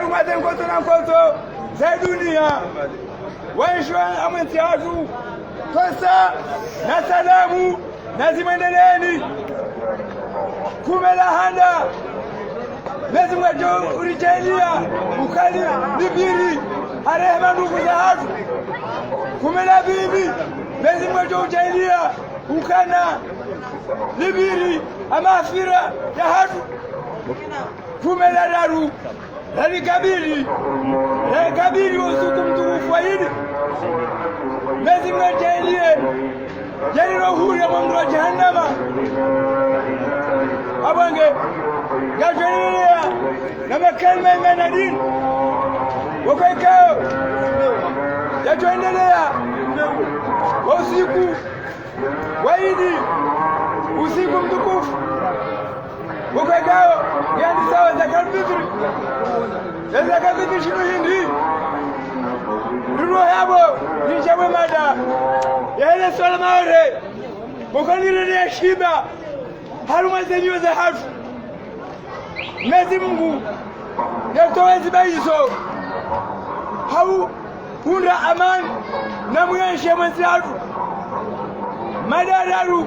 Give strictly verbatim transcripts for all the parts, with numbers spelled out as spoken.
Mwaze nkoto na nkoto za dunia, waenshi wa amwe ntsi yahatru, kosa na salamu nazimwendeleeni. Kume la handa, Mwenyezi Mungu yadjo uridjaaliya ukana libiri ha rehema ndugu zahatru. Kume la pvili, Mwenyezi Mungu yadjo udjaaliya ukana libiri ha maghfira yahatru. Kume la raru, lalikabili, lalikabili usiku mtukufu wa idi. Mwenyezi Mungu yadjaaliye, yalilo hule mwa mlilo wa jahannama. Apvo nge, ngadjo endelea na makalima ya ngana dini. Woko ikao, yadjo endelea wa usiku wa idi, usiku mtukufu. Woko ikao, ngiyandisawo zakatul fitri. Ye zakatul fitri shinu hindri? Rilo yapvo, nidjamwe mada yahe le swala maore. Woko nilele ya shiba harumwa ze nyoyo zahatru. Mwenyezi Mungu yatowe ziba izo, hau hundra amani na mwenshi mwe ntsi yahatru. Mada ya raru,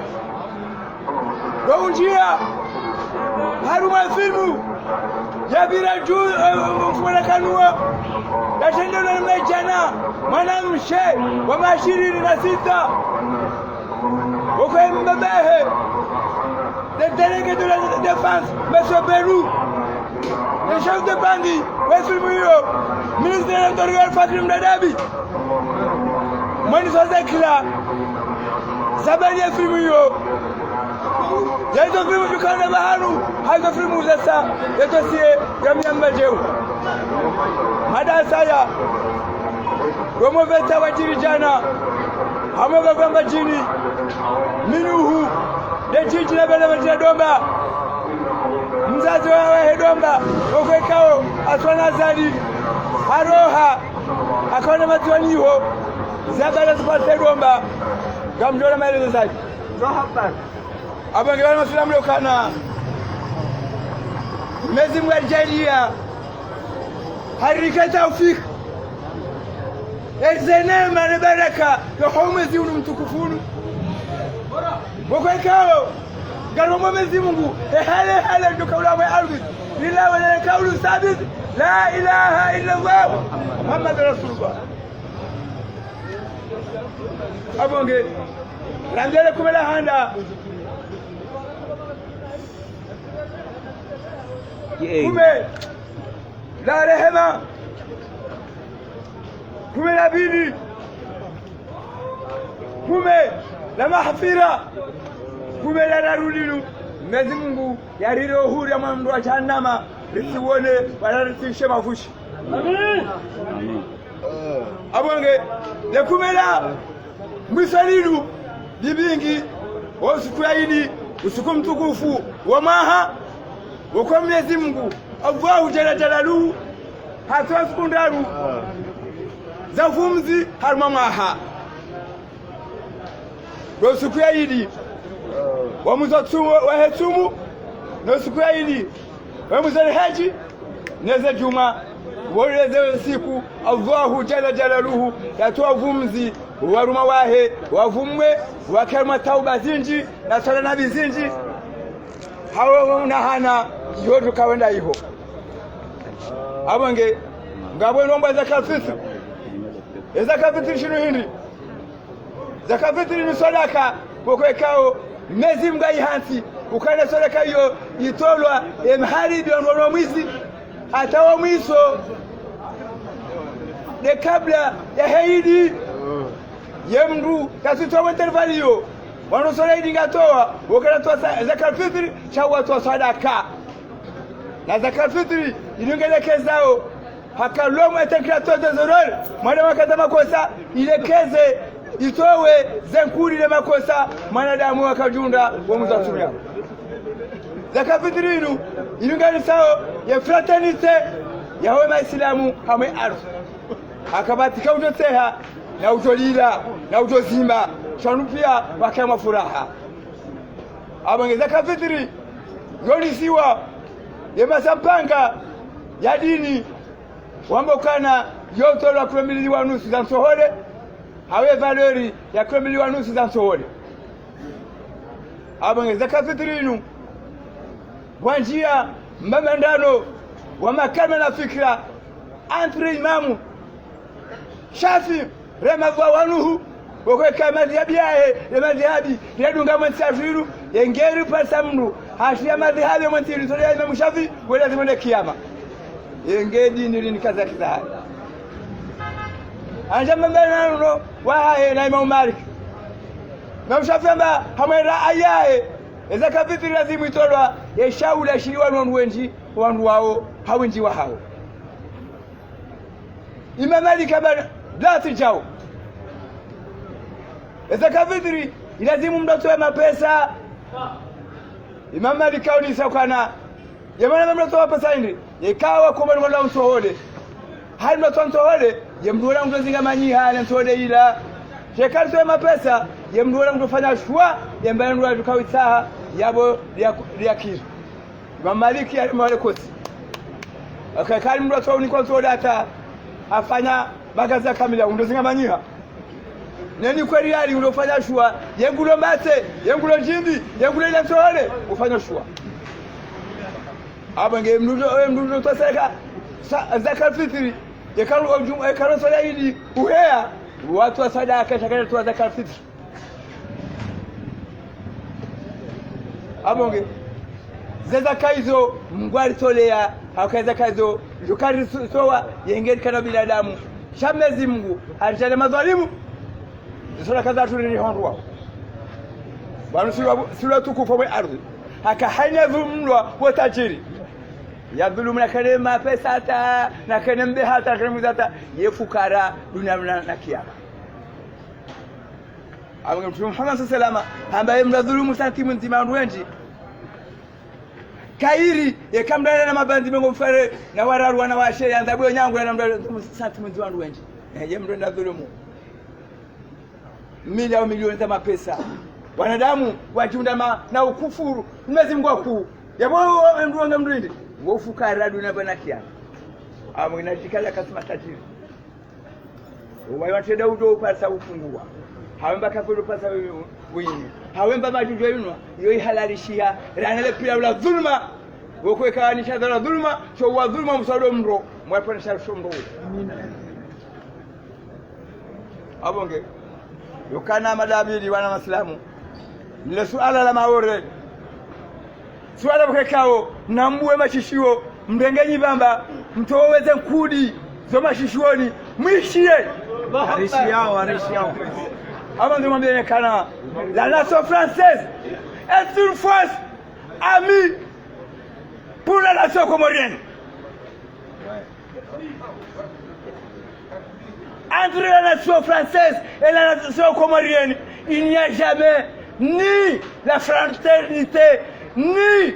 ndo undjia harumwa filmu yapvira dju, eh, mfumona kanuwa, yatrendelwa ni mnadjana, mwanamshe wa maha ishirini na sita. Woko ye mbaba yahe, le délégué de la défense, Monsieur Belou, le chef de bande wa filmu iyo, ministre de l'Intérieur Fakri Mdadabi. Mwenyi swaze kila zabali ya filmu iyo. Yaizo filmu djukana pvahanu, haizo filmu zasa, ye dossier ya Mnyamba Djeu. Mada saya, wo maveta wadjiri djana, hamwe pvapvo Mbadjini, Minuhu, nde djidji la bala madjina Domba. Mdzadze wa, wahe Domba, woko ikao, aswana azali, haroha, hakaona madziwani iho, zabala zipvase Domba, ngamdjola maelezo zaidi. Apvo nge pvanu masilamu lokana, Mwenyezi Mungu yadjaaliya, harike taufiki, eze neema ne baraka, yo ho mwezi unu mtukufu unu. Woko ikao, ngaromba Mwenyezi Mungu, ye hale hale ndo kauli ya mwe ardhwi, lilawe le kauli sabiti, la ilaha illa Allah, Muhammad Rasulullah. Apvo nge, randele kume la handa. Kume la rehema. Kume la pvili. Kume la maghfira. Kume la raru linu, Mwenyezi Mungu yarile uhuri ya mwa mlilo wa jahannama, risiwone, wala risishe mafushi. Amin. Apvo nge, le kume la mwiso linu, libingi, wo usiku wa idi, usiku mtukufu wa mwaha, woko Mwenyezi Mungu, Allahu Jalla Jalaluhu, hatowa siku ndraru za uvumzi harumwa mwaha. Wo usiku wa idi, wa mwezi wa tsumu, wahe tsumu, no usiku wa idi, wa mwezi wa hedji, neze djumwa, wo leze siku, Allahu Jalla Jalaluhu, yatowa uvumzi, warumwa wahe, wavumwe, wake harumwa tauba zindji, na swala nabi zindji, hawo wuna hana, iho tuka wenda iho. Apvo nge, ngapvo inombwa zakatul fitri. Ye zakatul fitri shinu hindri? Zakatul fitri ni swadaka, woko ikao, Mwenyezi Mungu yayihantsi, ukana swadaka iyo, itolwa, ye maharibi ya mwana mwizi, hata wa mwiso, nde kabla yahe idi, ye mndru, kasitowa intervalle iyo, wanu swala idi ngatowa, wokana towa sa-, zakatul fitri, sha watowa swadaka. Na zakatul fitri, inu ngelekezao, haka l'homme est un créateur des erreurs, mwanadamu haka na makosa, ilekeze, itowe, ze nkuli ne makosa, mwanadamu haka djunda, wo mwezi wa tsumu. Zakatul fitri inu, inu nganisao, ye fraternité, yaho masilamu, hamwe ardhwi. Haka pvatsika udjo tseha, na udjo lila, na udjo zimba, sha wanu pia wake mwa furaha. Apvo nge zakatul fitri, yolisiwa, ye masampanga ya dini, Wamba ukana yo utolwa kilo mbili wa nusu za ntsohole, hawu ye valeur ya kilo mbili wa nusu za ntsohole. Apvo nge zaka fitri inu, pvwandjiya mbamandano wa makalima na fikira entre Imamu Shafi, rahimallahu anhu, wo kweka madhihabi yahe, ye madhihabi yadunga mwentsi ya zwiru, ye ngeri pvasa mndru hashiya madhihabi mwentsi ya zwiru, ya Imamu Shafi, wela zimwende kiyama. Ye nge dini rini kaza kizaha. Andja mbambanano wahahe na Imamu Malik. Imamu Shafi hamba hamwe raayi yahe, ye zaka fitri lazimu itolwa ye shahula shili wanu wandru wendji, wandru wawo, ha wendji wahawo. Imamu Malik hamba, dati djau. Ye zaka fitri, ilazimu mndru atowe mapesa. Imamu Malik haonesa ukana, ye mana mndru atowe mapesa hindri, yeka wakomori ngwandao ntsohole. Hali mndru atowa ntsohole, ye mndru wola ngudjo zinga manyiha ne ntsohole ila. Yeka atowe mapesa, ye mndru wola ngudjo fanya shuwa, ye mbana mndru wadjuka witsaha, yapvo liya, liya kiri. Imamu Maliki ya mwale koti. Aka kali mndru atso unikwa ntsohole hata hafanya magazi kamili, ngudjo zinga manyiha. Neni kweli yali ngudjo fanya shuwa, ye ngulo mbatse, ye ngulo ndjimbi, ye ngulo ila ntsohole, ufanya shuwa. Apvo nge mndru, ye mndru utowa sadaka, sa-, zaka fitri, ye kalo, ye kalo swala idi, uheya, watowa sadaka, shaka watowa zaka fitri. Apvo nge, ze zaka izo, Mngu aritolea, hauka zaka izo, djukari su-, sowa, ye nge rikana binadamu. Sha Mwenyezi Mngu, haridjaanlia madhwalimu, zisona kaza turiri hondrwa. Pvanu silwa, silwa tukufu mwe ardhi. Haka hayina dhulumlwa wo tajiri. Ya dhulumu na kene mapesa hata, na kene mbe hata, na kene mwizi hata, ye fukara, dunia na, na kiyama. Apvo nge Mtrume Muhammad swalla Allahu alayhi wa sallam, hamba ye mndru adhulumu santimu ndzima wandru wendji, kayiri, yeka mndru yalala na mabandzi mengo mfukare, na wararu wana washe, yandza bwe nyangu, yala mndru adhulumu santimu ndzima wandru wendji. Eh, ye mndru enda dhulumu milioni au milioni za mapesa. Wanadamu, wadjundama na ukufuru, Mwenyezi Mngu hakuu. Yapvo, mndru wanga mndru hindri, wo fukara dunia pvanu na kiyama. Apvo nge na shikala kasuma tajiri. Uwayi wa treda udjo upasa ufunguwa. Hawemba kafe udjo upasa u-, uyinwa. Hawemba madji udjo yinwa, yo ihalalishiha. Rana le pila ula dhuluma. Wo kweka ni shadha la dhuluma, sho wa dhuluma msado mro. Mwa pvana sha sho mro. Apvo nge. Yokana madabiri wana Masilamu. Nile suala la Maore. Suala pvwekao, nambuwe mashishiwo, mrenge nyibamba, mtowe ze nkudi zo mashishiwoni, mwishiye. Arishiyao, arishiyao. Apvo nge mwambiye kana, la nation française est une force amie pour la nation comorienne. Entre la nation française et la nation comorienne, il n'y a jamais ni la fraternité, ni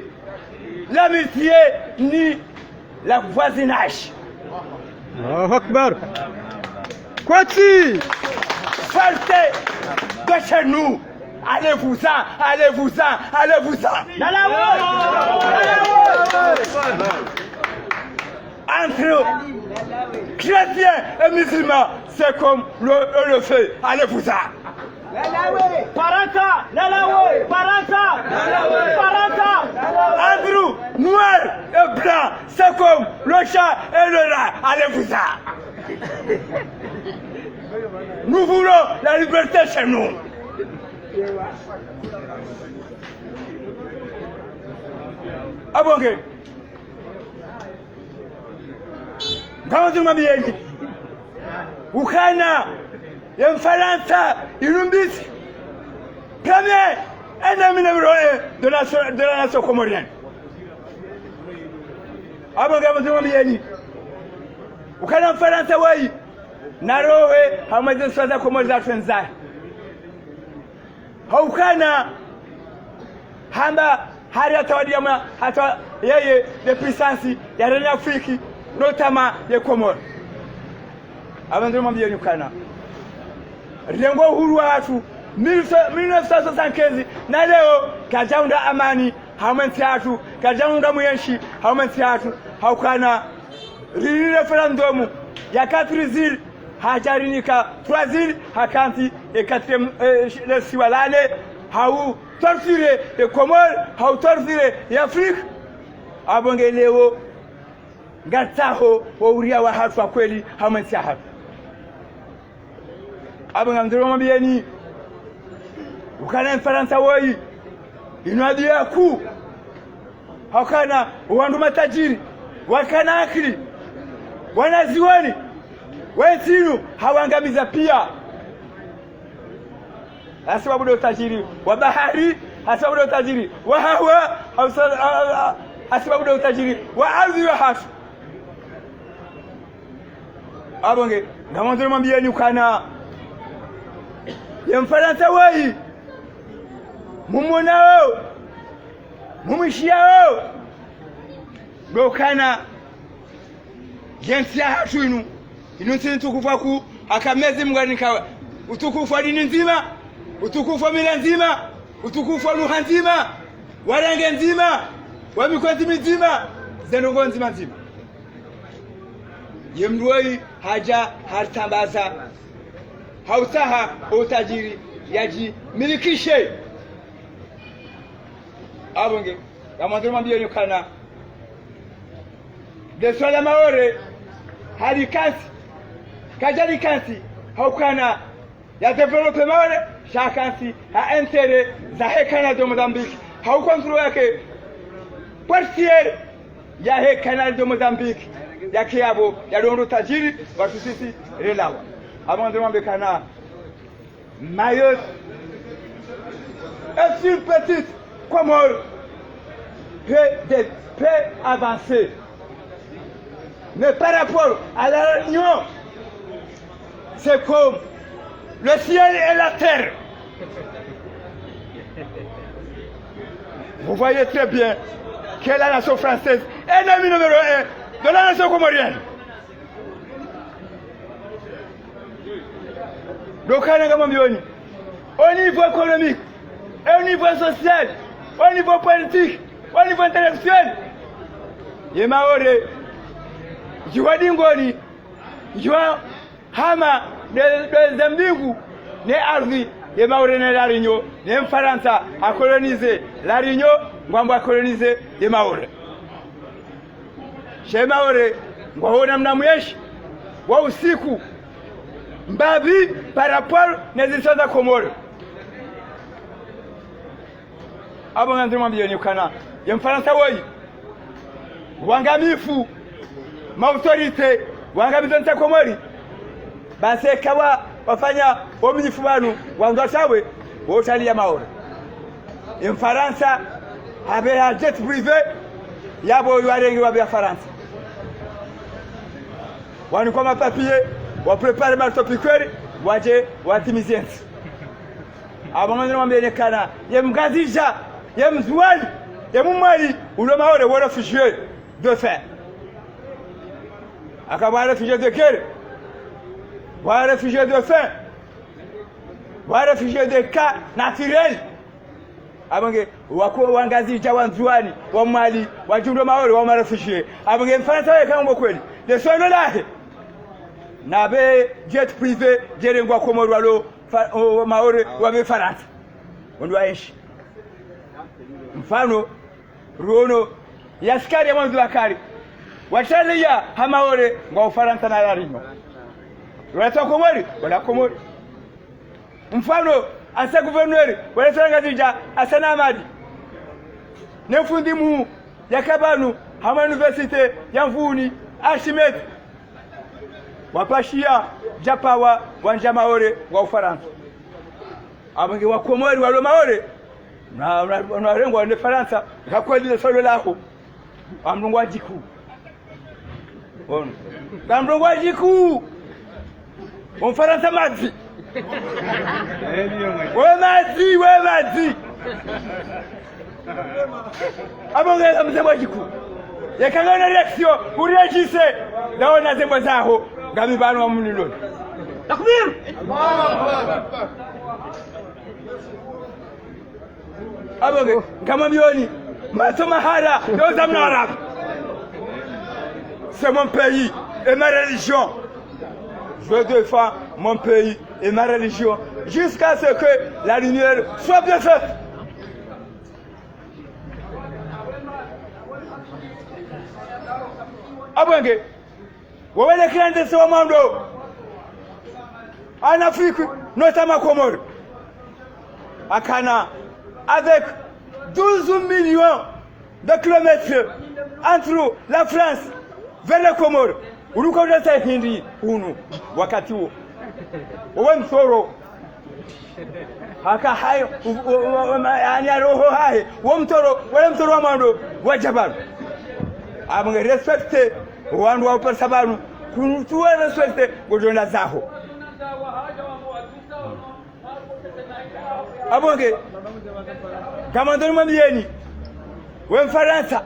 l'amitié, ni la voisinage. Allahu Akbar. Kwetsi. Sortez de chez nous. Allez-vous-en, allez-vous-en, allez-vous-en. Entre chrétiens et musulmans, c'est comme le, le, le feu. Allez-vous-en. Parata, lalawe, parata, parata. Entre noirs et blancs, c'est comme le chat et le rat. Allez-vous-en. Nous voulons la liberté chez nous. Apvo nge. Ngamwandzo nimwambiyeni ukana ye Mfarantsa inu mbisi. Premier ennemi numéro un de la, de la nation comorienne. Apvo ngamwandzo nimwambiyeni ukana Mfarantsa wayi, narowe hamwe ze ntsiwa za Komori za twendzayi. Haukana hamba hari hata wadiya mwa hata yeye de puissance ya reni Afrique, notamment ye Komori. Apvo nge nimwambiyeni ukana, rengo uhuru wahatru, mille, mille neuf cent soixante-quinze, na leo, kadjaunda amani hamwe ntsi yahatru, kadjaunda mwenshi hamwe ntsi yahatru, haukana Riri référendum ya quatre îles, hadja rinika trois îles, hakantsi e quatrième, eh, le siwa la nne, hau torturer e Comores, hau torturer e Afrique. Apvo nge leo, ngatsaho wo uria wahatru wa kweli, hamwe ntsi yahatru. Apvo ngamdjo mwambieni, ukana Mfarantsa woyi, inu adui yaku. Haukana wandru matajiri, wakana akili, wanazioni, wentsi inu, hawangamiza pia. Hasibabu ndo utajiri wa bahari, hasibabu ndo utajiri wa hawa, hausa-, a-, a-, a-, hasibabu ndo utajiri wa ardhi yahatru. Apvo nge, ngamwandzo nimwambieni ukana ye Mfarantsa woyi, mumwonao, mumwishiyao, ndo ukana ye ntsi yahatru inu, inu ntsi ntukufu hakuu, haka Mwenyezi Mungu hanika utukufu wa dini ndzima, utukufu wa mila ndzima, utukufu wa lugha ndzima, wa rangi ndzima, wa mikwendzi midzima, ze ndrongoo ndzima ndzima. Ye mndru woyi hadja haritambaza, hautsaha utajiri yadjimilikishe. Apvo nge, ngamwandzo nimwambieni ukana le siwa la Maore, halikantsi, kadjalikantsi, haukana ya développer Maore, sha hakantsi ha intérêt zahe Canada Mozambique, hau contrôle yake portuaire yahe Canal de Mozambique, yake yapvo, ya ndo utajiri watru sisi relawa. Apvo ngamwandzo nimwambie ukana Mayotte est une petite Comore, peu de, peu avancée. Mais par rapport à la Réunion, c'est comme le ciel et la terre. Vous voyez très bien que la nation française est l'ennemi numéro un de la nation comorienne. Ndo ukana ngamwambioni, au niveau économique, au niveau social, au niveau politique, au niveau intellectuel, ye Maore, ngiwa dingoni, ngiwa hama ne, ne ze mbingu, ne ardhi, ye Maore ne La Réunion, ne Mfarantsa ha coloniser La Réunion, ngwambo ha coloniser ye Maore. Sha ye Maore, ngwawo namna mweshi wa usiku mbapvi par rapport ne zisiwa za Komori. Apvo ngamwandzo nimwambieni ukana ye Mfarantsa woyi, wangamifu, ma autorité, wangamifu ntsi ya Komori. Basi eka wa, wafanya ominifu pvanu, wandru washawe, wo utaliya Maore. Ye Mfarantsa, hapveha jet privé, yapvo yiwarenge wapve ya Farantsa. Wanikwa ma papier, wa préparer ma autopiqueur, wadje, watimize ntsi. Apvo ngamwandzo nimwambieni ukana, ye Mngazidja, ye Mndzuwani, ye Mmwali, ulo Maore, wo réfugié de faim. Aka pvwa réfugié de guerre, pvwa réfugié de faim, pvwa réfugié de cas naturel. Apvo nge, wako Wangazidja, Wandzuwani, Wammwali, wadjo ulo Maore, wa ma réfugié. Apvo nge Mfarantsa waye kangombo kweli. Le solo lahe. Napve jet privé, djerengwa Komori walo, fa-, o, Maore, wapve Farantsa. Wandru waenshi. Mfano, ruono, ye askari ya mwandzo wakari. Wataliya ha Maore, ngwa Ufarantsa na La Réunion. Wala tsi wa Komori, wala Komori. Mfano, asa gouverneur, wala tsi Ngazidja, asa na Amadi. Ne fundi mhuu, yaka pvanu, hama université, ya Mvuni, Archimète. Wapashiya, djapawa, wandja Maore, ngwa Ufarantsa. Apvo nge Wakomori walo Maore, na, na, na warengwa ne Farantsa, ha kweli le solo laho. Ngamrongoo djiku. Ono. Ngamrongoo djiku. O Mfarantsa madzi. We madzi, we madzi. Apvo nge mze mwa djiku. Yeka ngwena réaction, uréagisse. Ndaona zembo zaho, ngami pvanu wa muniloni. Takbir! Apvo nge, ngamwambioni, matso mahara, yo za mna Arabu. C'est mon pays et ma religion. Je défends mon pays et ma religion jusqu'à ce que la lumière soit bien faite. Abwenge, wewe le clandestin wa mwando en Afrique, notamment Comores. Akana, avec douze millions de kilomètres entre la France vers les Comores. Uluka udasa hindri hunu wakati wo. Owe mtoro. Haka hayo, u-, u-, u-, u-, ma-, yani ya roho hahe. Wo mtoro, wale mtoro wa mwando wa djabanu. Amwe respecte, wandru wa uparisa pvanu. Kunutuwa respecte, ngodjo enda zaho. Abwenge, ngamwandzo nimwambiyeni, we Mfarantsa,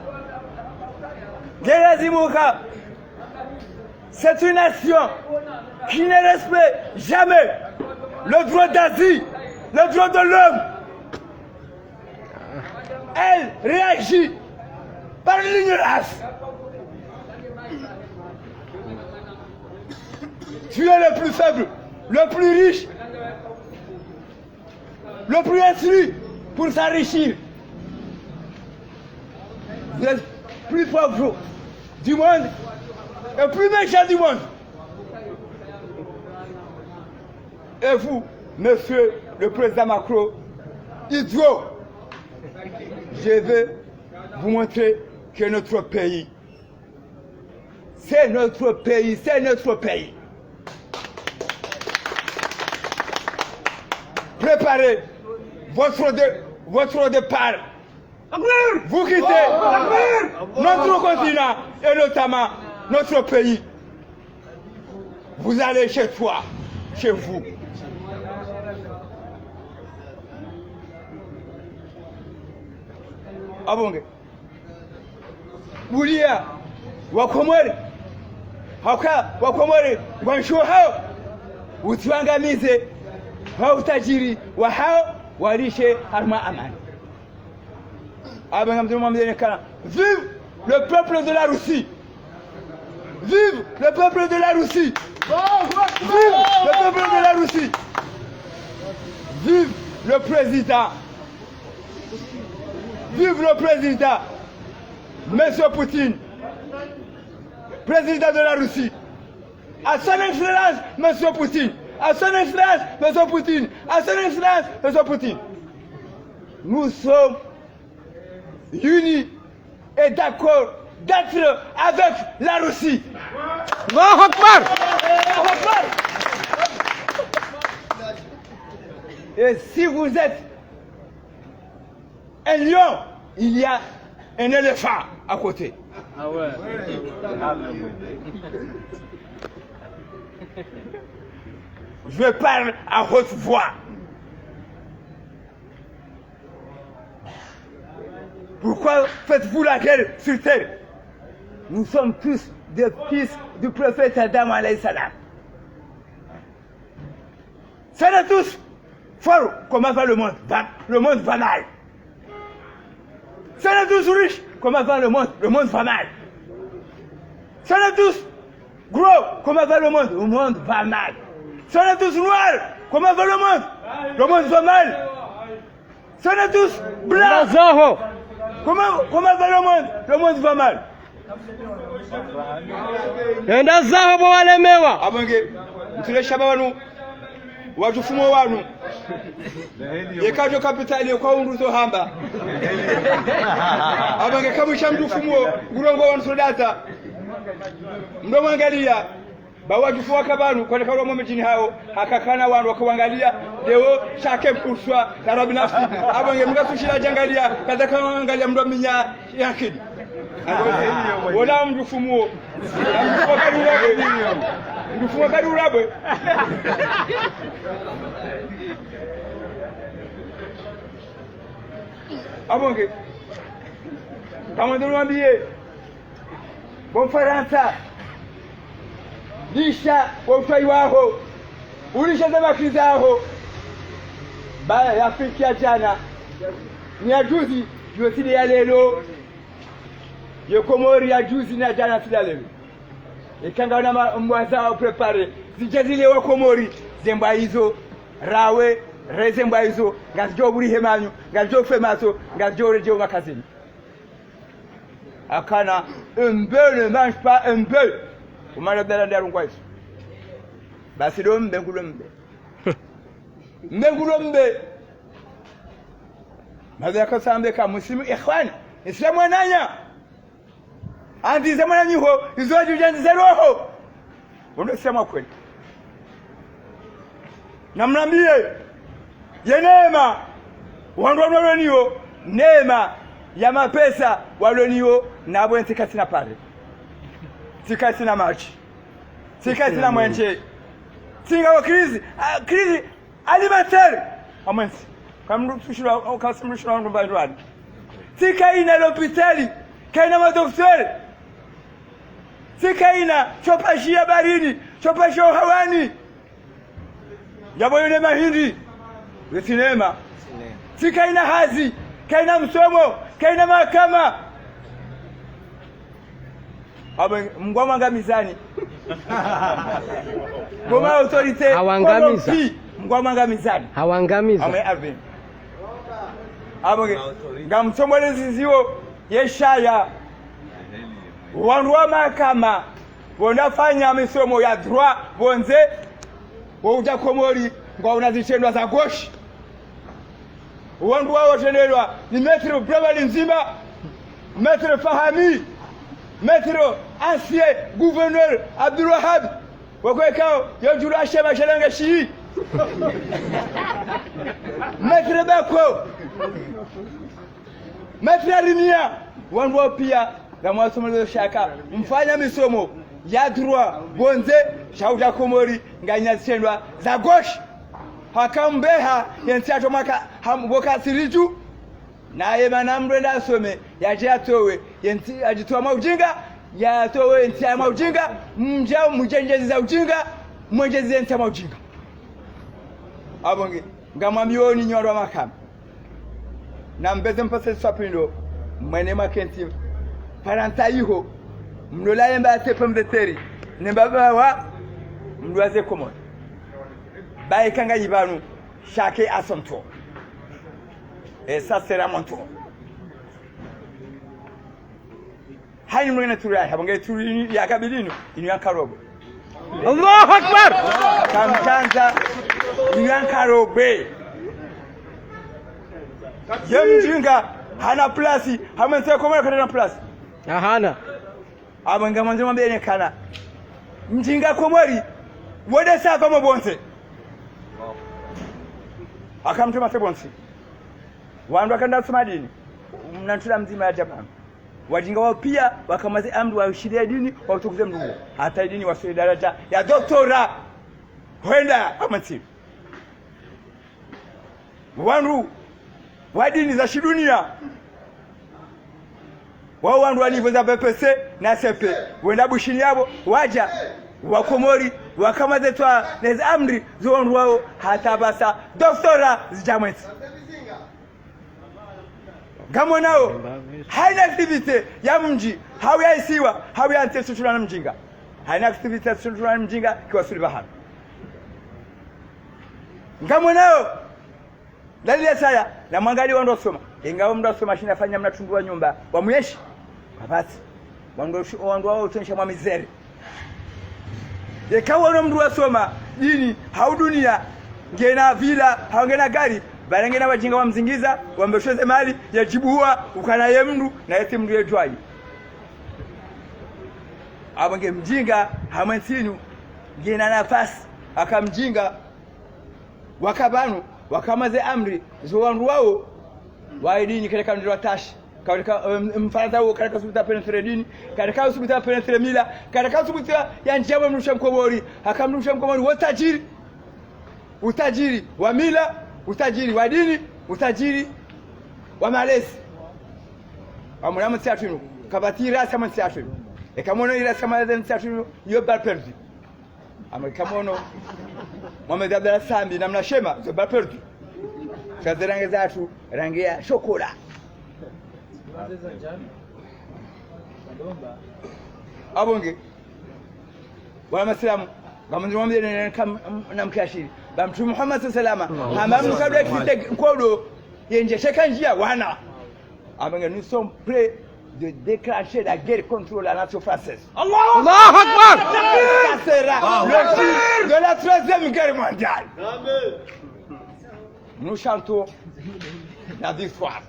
nge lazimu ka, c'est une nation qui ne respecte jamais le droit d'asile, le droit de l'homme. Elle réagit par l'ignorance. Tu es le plus faible, le plus riche, le plus instruit pour s'enrichir. Vous êtes plus pauvre du monde et plus méchant du monde. Et vous, monsieur le président Macron, idiot, je vais vous montrer que notre pays, c'est notre pays, c'est notre pays. Préparez votre dé-, votre départ. Vous quittez notre continent et notamment notre pays. Vous allez chez toi, chez vous. Abwenge. Uliya Wakomori, hauka Wakomori ngwanshiwo hawo, utsiwangamize, ha utajiri wahawo, walishe harumwa amani. Abwenge, ngamwandzo nimwambiyeni kana, vive le peuple de la Russie. Vive le peuple de la Russie. Vive le peuple de la Russie. Vive le président. Vive le président, monsieur Poutine, président de la Russie. À son excellence, monsieur Poutine. À son excellence, monsieur Poutine. À son excellence, monsieur Poutine. Nous sommes unis et d'accord d'être avec la Russie. Allahu Akbar. Allahu Akbar. Et si vous êtes un lion, il y a un éléphant à côté. Ah ouais. Je parle à haute voix. Pourquoi faites-vous la guerre sur terre ? Nous sommes tous des fils du prophète Adam alayhi salam. Si on est tous forts, comment va le monde ? Va, le monde va mal. Si on est tous riches, comment va le monde ? Le monde va mal. Si on est tous gros, comment va le monde ? Le monde va mal. Si on est tous noirs, comment va le monde ? Le monde va mal. Si on est tous blancs, Zaho. Comment, comment va le monde ? Le monde va mal. Enda zaho bo walemewa. Abwenge, mtule shaba wanu, wadjufumo wanu. Yeka djo kapitali kwa undru zo hamba. Abwenge, kamwisha mdjufumo, ulongo wanu sodata. Mdo mwangaliya. Ba wadjufu waka pvanu, kwaleka ulo mwa midjini hawo, haka kana wandru waka wangaliya, leo, chacun pour soi, la rabi nafsi. Abwenge, mdru kasushila djangaliya, kadha ka wangaliya mdru minya yakini. Wola mdjufumo. Mdjufumo kali urabwe. Mdjufumo kali urabwe. Abwenge. Kamwe ndo mwambiye. Bo Mfarantsa, lisha wo utwayi waho, ulisha ze maki zaho. Ba ye Afrika ya djana, ni ya juzi, yo tsi nde ya leo. Ye Komori ya juzi na djana tsi nde ya leo. Eka ngawuna ma-, mbwa zawo préparé, zidje zile wa Komori, ze mbwa izo, rawe, re ze mbwa izo, ngazidjo buri he manyo, ngazidjo fe maso, ngazidjo redjei makazini. Akana, un bœuf ne mange pas un bœuf. Umana bela ndarungwa izo. Basi ndo mbe ngulo mbe. Mbe ngulo mbe. Mabe yakasambe ka muslimu ikhwan. Islamu wananya. Andzize mwananyaho, izo wadjudja andzize roho. Wono sema kweli. Namnambiye, ye neema, wandru wanu waloniyo, neema ya mapesa waloniyo, na pvwentsi kasina pare. Tsi kasina madji. Tsi kasina mwenje. Tsi ngawo crise, ah, crise alimentaire. Amwentsi. Kamdru tsushilwa, kamdru tsushilwa ndumba ndwani. Tsi kayina lopitali, kayina madoktori. Tsi kayina shopashiya barini, shopashiya hawani. Yapvo yone mahindri. Yo tsi neema. Tsi kayina hazi, kayina msomo, kayina mahakama. Apvo Mngu amwangamizani. Ngoma autorité, hawangamiza. Corrompu, Mngu amwangamizani. Hawangamiza. Ame arvin. Apvo nge, ngamtsomole ziziwo, yeshaya. Wandru wa mahakama, wonafanya misomo ya droit, pvondze, wo udja Komori, ngwawuna zitrendwa za gauche. Wandru wawo watrendwa ni Maître Brabali Nzimba, Maître Fahami, Maître ancien gouverneur Abdul Wahab, wakwekao yo djulu ashema shelenge shi. Maître Bako, Maître Arimia, wandru wawo piya, ngamwasomoleza shaka, mfanya misomo ya droit, pvondze, sha udja Komori, nganyina zitrendwa za gauche. Haka mbeha, yentsi yatso mwaka, ham-, pvoka siridju. Naye mana mdru enda asome, yadje yatowe, yentsi, yadjitowa mwa ujinga, yatowe yentsi ya mwa ujinga, mdja, mdjendjezi za ujinga, mwendjezi yentsi ya mwa ujinga. Apvo nge, ngamwambioni nyi wandru wa mahakama. Nambeze mpase swapindo, mwene makentsi, paranta iho, mlola yemba ya sepe mveteri, nemba bawa, mdru wa ze Komori. Baye kanga yipvanu, chacun à son tour. Et ça sera mon tour. Hayini mwene turu yahe, apvo nge turu inu ya kabili inu, inu ya nkarogwe. Allahu Akbar! Kamtsandza, inu ya nkarogwe. Ye mdjinga, hana plasi, hamwentsi Komori kadjana plasi. Ahana. Apvo ngamwandzo mwambe ne kana. Mdjinga Komori, wende sa pvamwe pvondze. Haka mtru mase pvondze. Wandru wakanda soma dini. Mna ntula mdzima ya Japani. Wadjinga wawo piya, wakamaze amri washiliye dini, wautukuze mdru. Hata dini waswili daradja ya doktora. Hwenda, amwentsi. Wandru wa dini za shiduniya. Wawo wandru wa niveau za B P C na C P. Wenda Bushini yapvo, wadja, wa Komori, wakamaze twa neze amri, zo wandru wawo, hata pvasa, doktora, zidja mwentsi. Ngamwonao, hayina activité ya mdji, hau ya isiwa, hau ya ntsi yasutulwa na mdjinga. Hayina activité yasutulwa na mdjinga, kiwasuli pvahanu. Ngamwonao, dalili ya saya, namwangaliye wandru wasoma. Ingawa mndru asoma shinda afanya mna tundu wa nyumba, wa mweshi, kapvatsi. Wandru, wandru wawo utsonsha mwa mizere. Yeka wono mndru wasoma dini, hau duniya, ngena villa, hau ngena gari, pvale ngena wadjinga wamzingiza, wambeshoze mali, yadjibuwa, ukana ye mndru, na yetsi mndru yedjwayi. Apvo nge mdjinga, hamwentsi inu, ngena nafasi, haka mdjinga, waka pvanu, wakamaze amri, zo wandru wawo, wa dini kale kamndru wa tashi. Kale ka, em, mfarantsa wo kale kasubutu pénétrer dini, kale kasubutu pénétrer mila, kale kasubutu yandjiya mwe mdrumshe mkomori, haka mdrumshe mkomori, wo utajiri. Utajiri wa mila, utajiri wa dini, utajiri wa malezi. Amwona mwe ntsi yatru inu, kapvatsi irasi mwe ntsi yatru inu. Eka mwono irasi mwe ntsi yatru inu, yo balle perdue. Amwe eka mwono Mohamed Abdallah Sambi na Mnashema, zo balle perdue. Sha ze rangi zatru, rangi ya shokola. Apvo nge. Wana masilamu, ngamwandzo nimwambiye neka namkashiri. Ba Mtrume Muhammad swalla Allahu alayhi wasallam, hamba mnu kabla existe nkodo, yendje sheka ndjiya wana. Amwenge, nous sommes prêts de déclencher la guerre contre la nation française. Allahu Akbar. Ça sera le fil de la troisième guerre mondiale. Nous chantons la victoire.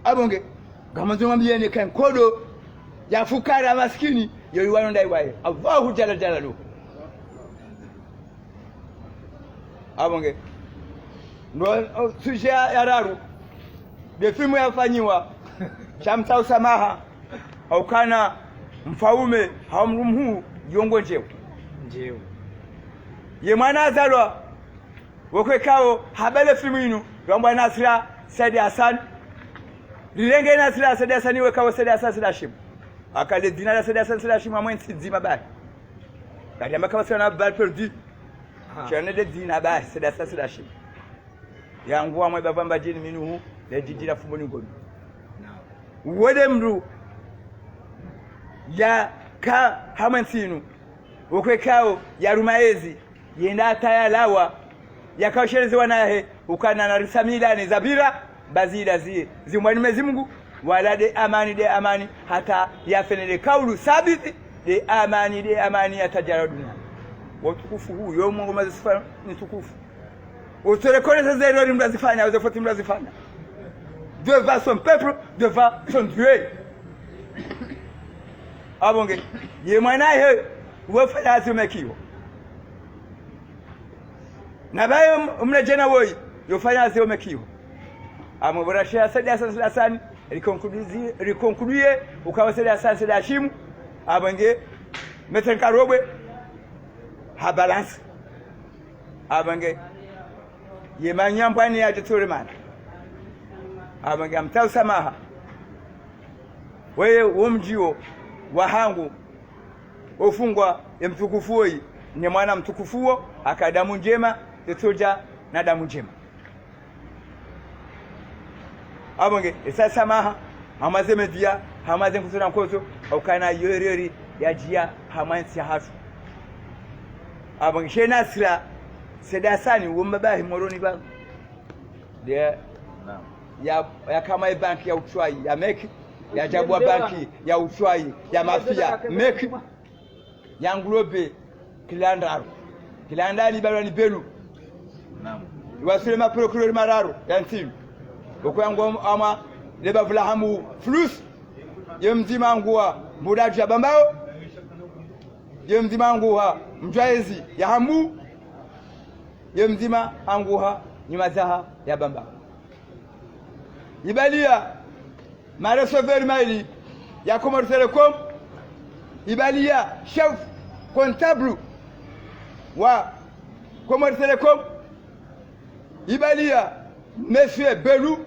Abonge, ngamwandzo nimwambiyeni ka nkodo ya fukara masikini, yo iwano ndayiwaye. Allahu Jalla Jalaluhu. Abonge. Ndo, o, sujet ya, ya raru. Nde filmu yafanyiwa. Sha mtsahe usamaha. Haukana mfaume, hau mdru mhuu, yongo ndjeo. Ndjeo. Ye mwana hazalwa, wekao habale filmu inu, yambwa Nasra Said Hassan. Rilenge Nasra Said Hassan wekao Said Hassan Said Hashim. Haka le dzina la Said Hassan Said Hashim hamwe ntsi ndzima bahi. Kati yamba kawasina balle perdue. Shana le dzina bahi, Said Hassan Said Hashim. Yangu hamwe bavamba djeni minuhu, le djidjila fumbo ni ngoni. Wede mdru yaka hamwe ntsi inu, wekao yaruma yezi, yenda hata yalawa, yakausheleze wanahe, ukana na risamila ni zabira, ba zila zi, zimbwa ni Mwenyezi Mungu, wala nde amani, nde amani, hata yafenele kaulu sabiti, nde amani, nde amani, hata jara dunia. Wo utukufu huu, yo Mungu maze sifa ni tukufu. Utsore kone sa ze erreur mdru hazifanya, uze foti mdru hazifanya. Devant son peuple, devant son Dieu. Abonge, ye mwanahe, wofanya hazi yo mekiwo. Na baye m-, mle djana woyi, yofanya hazi yo mekiwo. Amwe bora shia Said Hassan Said Hassan, riconclusi-, riconcluye, ukao Said Hassan Said Hashim, abonge, Maître Nkarobwe, ha balance. Abonge, ye manyambwani ya Tsulemana. Abonge, ngamtsaho usamaha. Weye wo mdji wo, wahangu, ofungwa, ye mtukufu woyi, ne mwana mtukufu wo, haka damu ndjema, ye tsodja na damu ndjema. Abonge, esa samaha, hamwe ze média, hamwe ze nkoso na nkoso, haukana yo erreur yadjiya hamwe ntsi yahatru. Abonge, she Nasra Said Hassan, wo mbaba hi Moroni ba. Nde, ya, yaka mwa ye banki ya utswayi, ya meki, yadja bua banki ya utswayi, ya mafia, meki. Yanglobe kila ndraru. Kila ndraru ni balwa ni Belu. Naam. Iwaswili ma procureur mararu ya ntsi inu. Oko yangu hama le bavu la Hambu Flous. Ye mdzima hanguha Mbudadju ya Bambao. Ye mdzima hanguha Mdjwaezi ya Hambu. Ye mdzima hanguha Nyumadzaha ya Bambao. Ibaliya ma receveur maili ya Comores Telecom, ibaliya chef comptable wa Comores Telecom, ibaliya Monsieur Belu,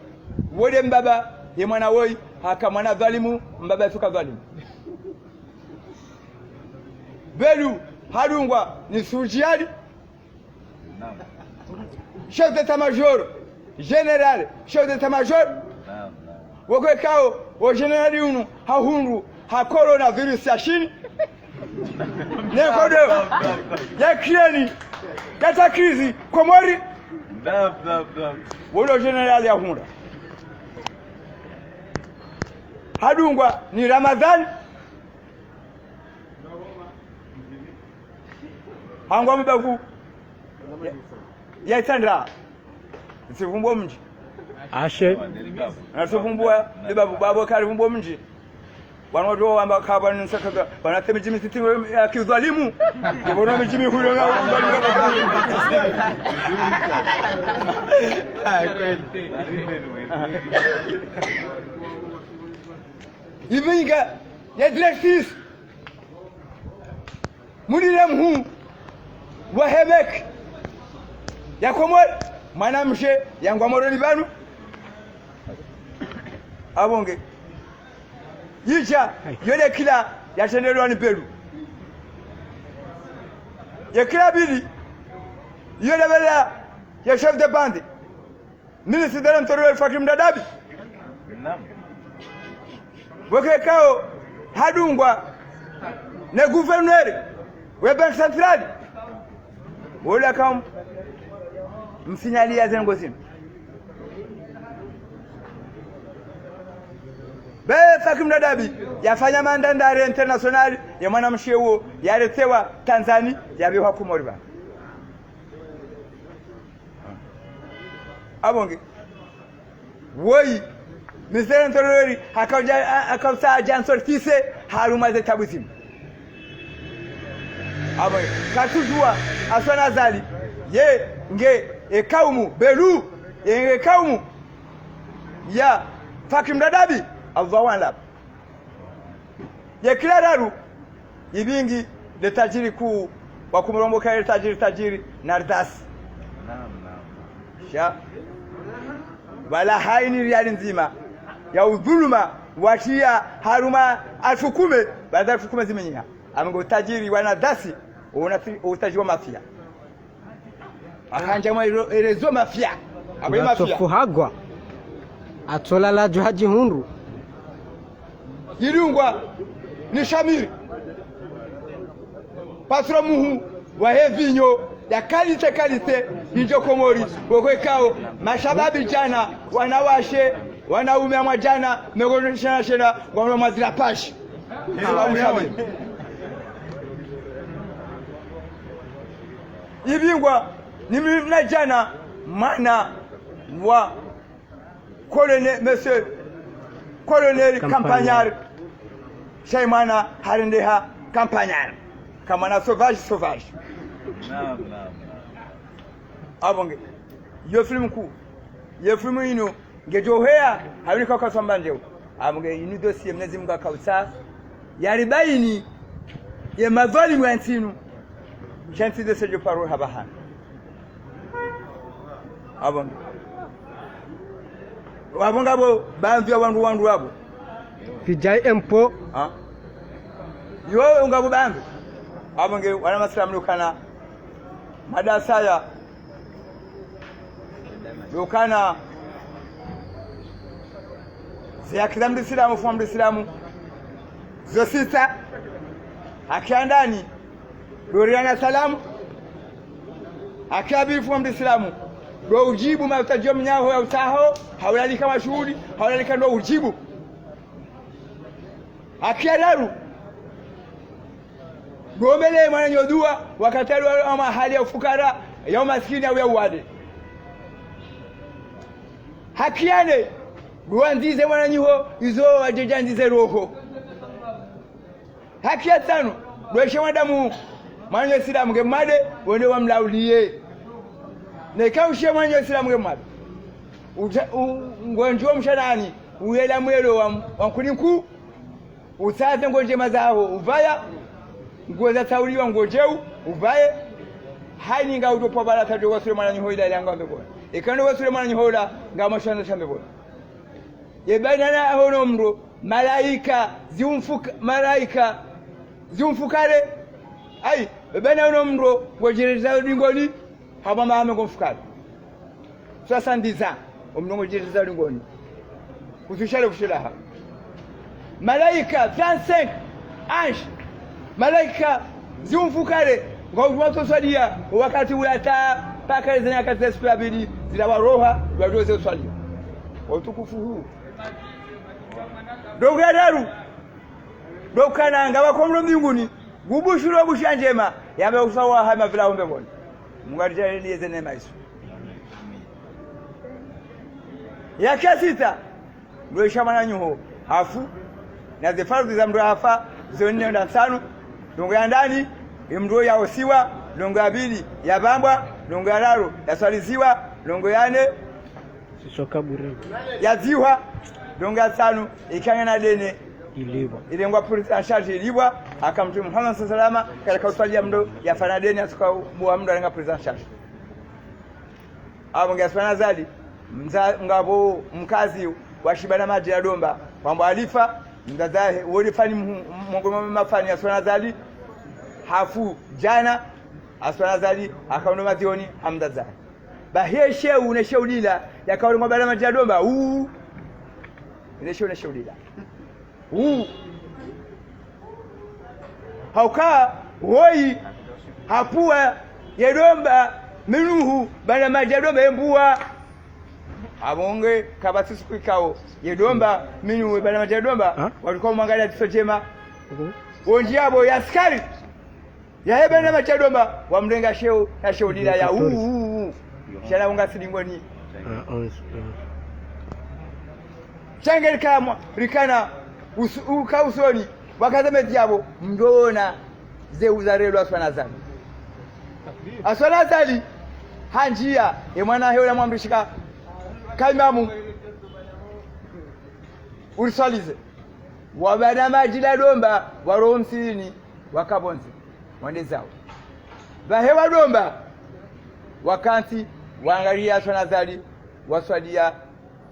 wo nde mbaba ye mwana woyi, haka mwana dhwalimu, mbaba yatsuka dhwalimu. Belu hadungwa ni Soudjiali, chef d'état-major, général, chef d'état-major. Naam, naam. Woko ikao, o général unu, hahundru, ha coronavirus ya Chine. Ne nkodo, ya Ukraine, ya takrizi, Komori. Naam, naam, naam. Wo ndo général yahundra. Hadungwa ni Ramadhan. Hangwa mbavu ya, ya Itsandra. Ntsivumbua mdji. Ashe. Ntsivumbua, libavu babo karivumbua mdji. Wanu watu wamba kaba ni nsakaga, wana temi djimi titi ya kidhwalimu. Ibono mdjimi huyo na. Ah, kweli. Ibinga ya directrice. Mudiri mhuu wa he meki ya Komori, mwanamshe yangwa Moroni pvanu. Abonge. Yidja, yo nde kila yatrendelwa ni Belu. Ye kila pvili, yo nde bela ya chef de bande. Ministre de l'Intérieur Fakri Mdadabi. Naam. Weke ikao, Hadungwa ne gouverneur we Banque Centrale. Wola kam msinyaliya ze ndrongo zinu. Be Faki Mdadabi yafanya mandandare international ya mwanamshe uwo, yaretsewa Tanzania, yabihwa Komori ba. Abonge. Woyi, Mister Ntolori, hakauja, a-, hakausa aja nsortise, harumwa ze tabu zinu. Abonge, katsudjuwa, Assoumani Azali, ye, nge, e kaumu, Belou, ye, nge kaumu, ya, Faki Mdadabi, Allahu a'lam. Ye kila raru, ibingi, le tajiri kuu, wa kumromboka le tajiri, tajiri, Nardas. Naam, naam. Sha. Wala haini riali ndzima, ya udhuluma, watia harumwa alfu kume, baada alfu kume zimenyiha. Amengo utajiri wa Nardas, una fi-, utajiri wa mafia. Akanja mwa ilo, ele zo mafia. Abo ye mafia. Atsofuhagwa. Atsolala djo hadjihundru. Yidungwa ni Shamiri. Patron muhuu wahe vinyo ya qualité, qualité, yidjo Komori, woko ikao, mashababi djana, wanawashe, wanaume amwa djana, mengo shana shana, ngwamlo mwa zila pashi. Sababu Shamiri. Ibingwa ni mna djana mwana wa colonel, monsieur colonel Campagnard. Campagnard. Sha ye mwana harendeha Campagnard. Kamwana sauvage, sauvage. Naam, naam, naam. Abonge. Yo film kuu. Ye film inu. Ngedjo heya, hawunika ukasamba ndjeu. Abo nge inu dossier Mwenyezi Mungu akautsa. Yaribaini, ye madhwalimu ya ntsi inu. Sha ntsi dossier djo paro hapvahanu. Abo nge. Abo ngapvo, bamvi ya wandru wandru abo. Vijay Empo. Ha? Yo, ngapvo bamvi. Abo nge, wana masilamu lukana. Madasaya. Lukana ze haki za mdru isilamu, fwa mdru isilamu. Zo sita. Haki ya ndani. Ndo uriana salamu. Haki ya pvili, fwa mdru isilamu. Ndo ujibu mautsaho mnyaho ya utsaho. Hawulalika mashuhuli. Hawulalika ndo ujibu. Haki ya raru. Ndo uombele mwananyaho dua, wakati yalio ama hali ya ufukara, ya umasikini au ya uwade. Haki ya nne. Ndo uwandzize mwananyaho, izo wadjo djandzize roho. Haki ya tsanu. Ndo weshe mwanadamu, mwananyaho isilamu nge mwade, wende wamlauliye. Neka ushe mwananyaho isilamu nge mwade. Uta-, u-, ngondjo mshanani, uyela mwelo wa, wa nkuni nkuu. Utsaze nguo ndjema zaho upvaya, nguo zatsauliwa nguo ndjeu upvaye. Haini ngaudjo pvwa bala tadjo wasule mwananyaho ila ile ngwa mbepvoni. Eka ndo wasule mwananyaho ula, ngamwashana sha mbepvoni. Ye baina yaho no mdru, malaika, ziumfuka-, malaika, ziumfukare. Ayi, ye baina yaho no mdru, ngodjereza dingoni, hama mahame ngomfukare. Soixante-dix ans, omdru ngodjereza dingoni. Kusushale kushelaha. Malaika, trente-cinq anges. Malaika, ziumfukare, ngwaudjo swaliya, wakati ula ta, paka ze nyakati za siku ya pvili, zila waroha, wadjo ze swaliya. Utukufu huu. Ndrongo ya raru. Ndo ukana ngapvo mdru mbinguni, ngubushuro bushara ndjema, yambe usawa hama pvila umbe mboni. Mungu aridjaanliye ze neema izo. Ya sita, ndo wesha mwananyaho, hafu, na ze faradhwi za mdru hafa, zo nne nda ntsanu, ndrongo ya ndani, ye mdru yaosiwa, ndrongo ya pvili, yapvambwa, ndrongo ya raru, yaswaliziwa, ndrongo ya nne, Sisho kaburini. Yadzihwa, ndrongo ya tsanu, ikana na dene. Ilipvwa. Ilengwa prise en charge ilipvwa, haka Mtrume Muhammad swallallahu alayhi wasallam, kala kauswaliya mdru, yafa na dene, asuka buwa mdru alenga prise en charge. Abo nge Assoumani Azali, mza-, ngapvo mkazi wa Shibana Madjina Domba, wambwa Alifa, mdzadze wahe, wo Alifa ni mhu-, mhongoni mwa mafani ya Assoumani Azali, hafu djana, Assoumani Azali, haka uno mazioni, ha mdzadze wahe. Bahi ye sheu ne sheu lila, yakaulengwa Bala Madjina Domba, uu. Ne sheu ne sheu lila. Uu. Hauka woyi hapvua ye Domba minuhu, bana madji ya Domba ye mbua. Apvo nge kapvatsi suku ikao ye Domba minuhu, bana madji ya Domba, ha? Walikuwa mwangaliya dziso djema. Mhm. Wondji yapvo ya askari yahe bana madji ya Domba, wamrenga sheo na sheo lila ya uu, uu, uu. Sha na unga silingoni. Ah, onze, onze. Sha nge likamwa, likana usu-, uka usoni, wakaza medzi yapvo, mdroona ze uzarelwa Assoumani Azali. Assoumani Azali, hanjiya, ye mwana hewe na mwamrishika, ka imamu, uriswalize. Wabana madji la Domba, waro msihirini, wakapvondze, wende zawo. Pvahe wa Domba, wakantsi, wangaliya Assoumani Azali, waswaliya,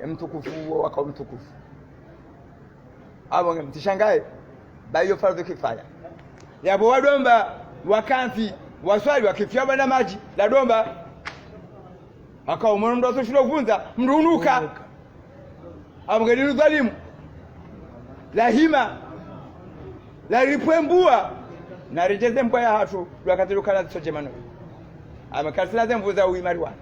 e mtukufu, wo waka mtukufu. Apvo nge mtsishangaye, ba iyo fardhu kifaya. Yapvo wa Domba, wakantsi, waswali, wakifiya bana madji la Domba. Haka umwono mndru asoshindwa uvundza, mndru unuka. Apvo nge linu dhwalimu. Lahima. Laripve mbua. Naredjeze mbua yahatru, lwakati lukana dziso djema no. Apvo nge karisina ze nvu za uimari wana.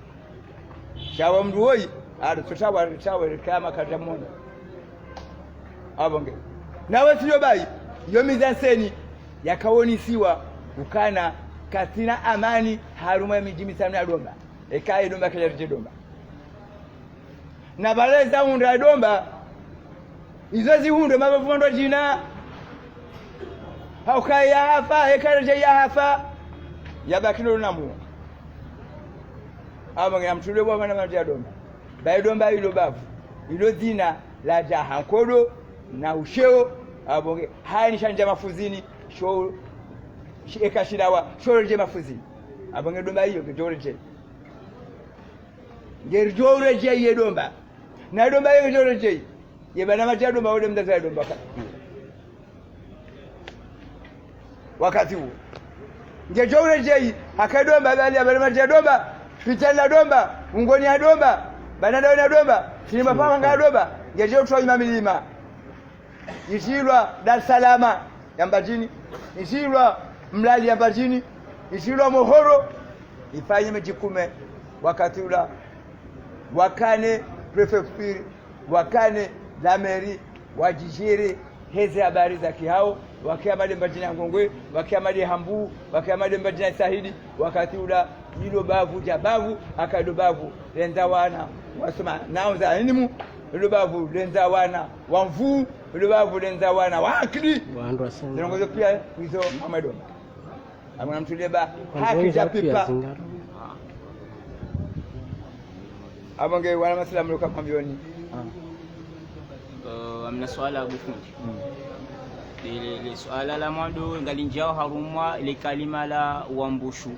Sha wo mndru woyi, aritso tawa, tawa, rikama katamona. Apvo nge. Nawe siyo bayi, yo mise en scène, yakawonisiwa, ukana, katsina amani, harumwa ye midji mitsanu ya Domba. Eka ye Domba, kele ridje Domba. Na pvale za hundra Domba, izo zihundre mabavu ndo djina. Hauka yahafa, eka redjeyi yahafa. Yabaki lolo na mbuo. Apvo nge ya mtule bwa mana madji ya Domba. Ba ye Domba ilo bavu. Ilo dzina ladja ha nkodo na usheo. Apvo nge hani shandja mafuzini. Sho, shi-, eka shilawa. Sho redje mafuzini. Apvo nge Domba iyo, ngedjo redjeyi. Ngeridjo uredjeyi ye Domba. Na Domba ye ngedjo uredjeyi. Ye bana madji ya Domba, wode mdzadze ya Domba ka. Wakati uwo. Ngedjo uredjeyi, haka Domba, bali ya bana madji ya Domba, fitani la Domba, ungoni ya Domba, bana dawe na Domba, sinima panga ya Domba, ngedjo utwa ima milima. Idjilwa Dar es Salaam ya Mbadjini, idjilwa Mlali ya Mbadjini, idjilwa Mohoro, ifanye midji kume wakati ula, wakane préfecture, wakane la mairie, wadjidjiri heze habari za kihao, wakiya made Mbadjini ya Ngongwe, wakiya made Hambu, wakiya made Mbadjini ya Sahidi, wakati ula, ilo bavu dja bavu, haka ilo bavu lendza wana wasoma nao za elimu, ilo bavu lendza wana wa nvu, ilo bavu lendza wana wa akili. Wandru wa senga. Ndrongo zo piya izo mama Domba. Amwana mtule ba, wandru haki wengi dja wa piya pipa. Zingaro. Apvo nge wana masilamu luka mwambioni. Ah. Eh, amna swala bufundi. Mm. Le, le, le swala la mwando ngalindjiao harumwa le kalima la wambushu.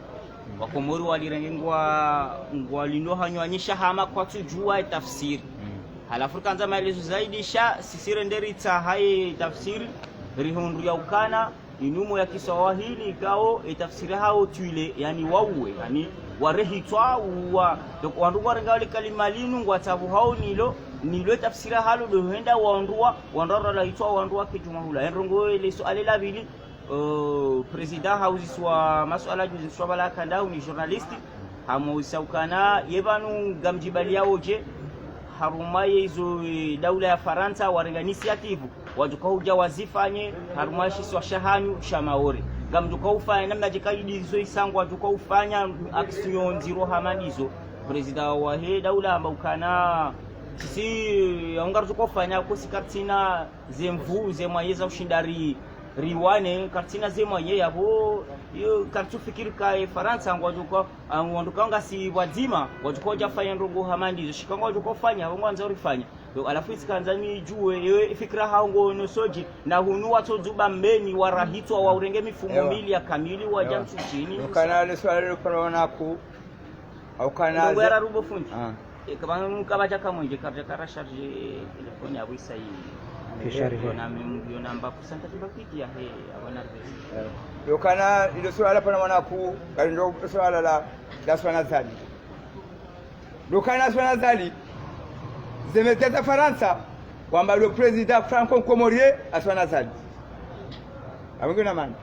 Wakomori walirenge ngwa, ngwalindo hanywa nyisha hama kwatsudjuwa ye tafsiri. Mm. Halafu rikandza maelezo zaidi sha sisi rende ritsaha ye tafsiri, rihundru ya ukana, inumo ya kiswahili ikao, e tafsiri hao tuile, yani wauwe, yani warehitswa uwa. Donc, wandru ngwarenga le kalima linu, ngwatsavu hao nilo, nilo e tafsiri halo, ndo henda wandru wa, wandru warahitswa, wandru wa kidjuma hula. Endrongo ele swala la pvili, euh, président hauziswa masuala juziswa bala kandau ni journaliste, hamuuzisa ukana, ye pvanu ngamdjibaliya wodje, harumwa ye izo, eh, daula ya Farantsa, warenga initiative, wadjuka hudja wazifanye, harumwa shisiwa shahanyu, sha Maore. Ngamdjuka ufanya, namna djeka idi izo isangwa, wadjuka ufanya, action ndziro hama ndizo. Président wahe daula hamba ukana, sisi, eh, ngaridjuka ufanya, kosi karitsina, ze nvu, ze moyens za ushinda ri, riwane, karitsina ze moyens yapvo, yo, karitsufikiri ka e Farantsa, ngwadjuka, ah, ngwadjuka ngasi pvwadzima, ngwadjuka udja fanya ndrongo hama ndizo, shika ngwadjuka ufanya, ngwandzo urifanya. Yo, halafu isi kandza nidjuwe, yo, fikira hao ngo no sodje, na hunu watsodzuba mbeni, warahitswa, waurenge mifumo mili ya kamili, wadja mtsudjini. Ukana le swala lilo pvanu wana ku, Haukana ndrongo ze- ya raru bo fundi. Ah. E, kapvanu kapvadja kamwendje, kapvadja kara charge téléphone yapvo isa yi. Ke charge. Yo na mem-, yo namba kusanta kiba piti ya he, apvo na rve. Eh. Yo kana ilo suala pvanu mwana ku, kali ndo suala la, la Assoumani Azali. Lo kana Assoumani Azali, ze média za Farantsa, wamba lo président franco-comorien Assoumani Azali. Apvo nge na mana.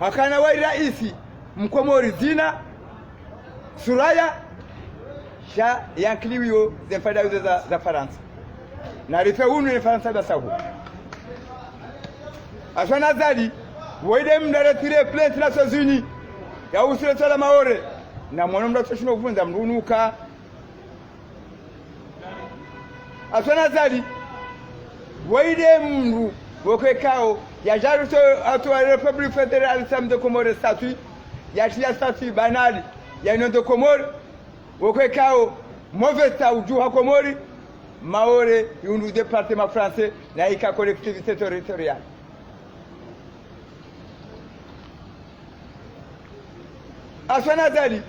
Hakana wayi raisi, mkomori dzina, Suraya, sha yankiliwa ze mfada izo za, za Farantsa. Na rife unu ne Farantsa basi hu. Assoumani Azali, woyi nde mndru yaretire plainte Nations Unies, ya uhusu le swala Maore. Na mwono mndru atsoshindwa uvundza mndru unu uka. Assoumani Azali, woyi nde mndru, woko ikao, yadja ruso atu wa République Fédérale Islamique des Comores statut, yatria statut banal ya Union des Comores, woko ikao, mauvais état udjuha Komori, Maore, yihundru département français, na ika collectivité territoriale. Assoumani Azali,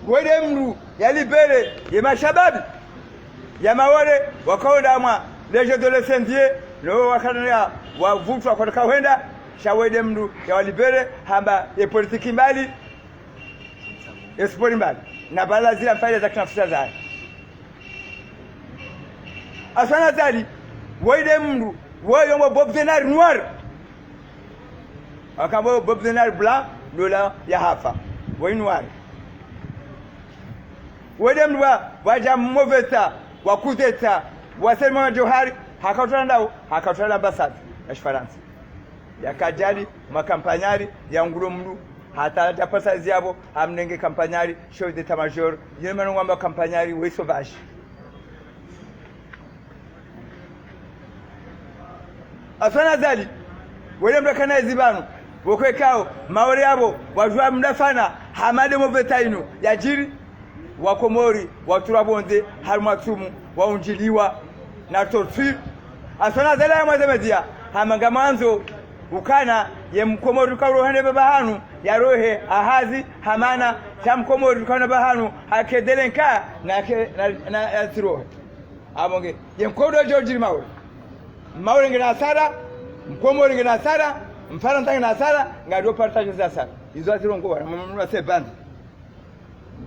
woyi nde mndru ya libéré ye mashababi ya Maore, wakao wenda mwa les jeux de l'Océan Indien, no wakana ya wavutwa kwa kawenda, sha woyi nde mndru ya wa libéré, hamba ye politiki mbali, ye sport mbali. Na bala zila mfaya za kinafsi zahe. Assoumani Azali, woyi nde mndru, woyi yombo Bob Denard noir. Wakamba Bob Denard blanc, lola yahafa. Woyi noir. Woyi nde mndru wa, wadja mauvais état, wa coup d'état, wa Said Mohamed Djohar, haka utwala ndawo, haka utwala ambassade ya Shifarantsa. Yakadjali, makampanyari, yangulo mndru, hata adja pasa ziyapvo, hamrenge kampanyari, chef d'état-major, yile manu ngwamba kampanyari, we sauvage. Assoumani Azali, woyi nde mndru yakana ezi pvanu, woko ikao, Maore yapvo, wadjuwa mndru afanya, hama nde mauvais état inu, yadjiri, Wakomori, watrulwa pvondze, harumwa tsumu, waundjiliwa, na torture. Assoumani Azali ya mweze media, hama ngamwandzo, ukana, ye mkomori ukao rohende pvahanu, yarohe, ahazi, hamana, sha mkomori ukao na pvahanu, hake délinquant, na ke, na, na, yatsirohe. Apvo nge, ye nkodo djodjiri Maore. Maore ngena hasara, mkomori ngena hasara, mfarantsa ngena hasara, ngariyo partager ze hasara. Izo azirongowa, na mama mwa se bandi.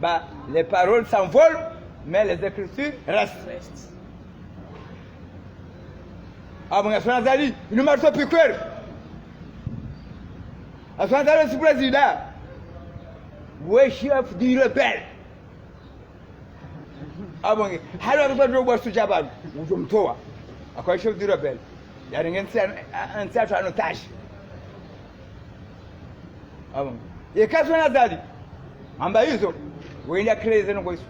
Ba, les paroles s'envolent, mais les écritures restent. Apvo nge Assoumani Azali, inu marteau-piqueur. Assoumani Azali, si président. We chef de rebelle. Apvo nge, hali wakati wa Djobu wa Sudja pvanu, udjo mtowa. Akao chef de rebelle. Yarenge ntsi ya, a, ntsi yatru en otage. Apvo nge. Yeka Assoumani Azali, amba izo, wende akreze nongo izo.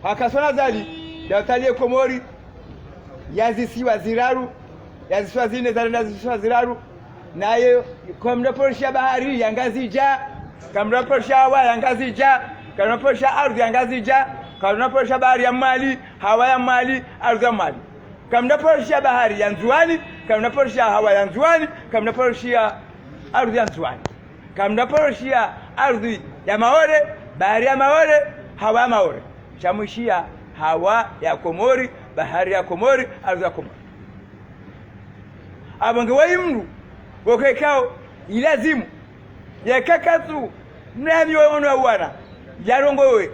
Haka Assoumani Azali, nda utaliye Komori, ya zisiwa ziraru, ya zisiwa zine, zarenda zisiwa ziraru, naye, kamna poroshiya bahari ya Ngazidja, kamna poroshiya hawa ya Ngazidja, kamna poroshiya ardhwi ya Ngazidja, kamna poroshiya bahari ya Mwali, hawa ya Mwali, ardhwi ya Mwali. Kamna poroshiya bahari ya Ndzuwani, kamna poroshiya hawa ya Ndzuwani, kamna poroshiya ardhwi ya Ndzuwani. Kamna poroshiya ardhwi ya Maore, bahari ya Maore, hawa ya Maore. Sha mwishiya hawa ya Komori, bahari ya Komori, ardhwi ya Komori. Apvo nge woyi mndru, woko ikao, ilazimu, yeka katsu, nami woyi ono ya wana, yarongowe.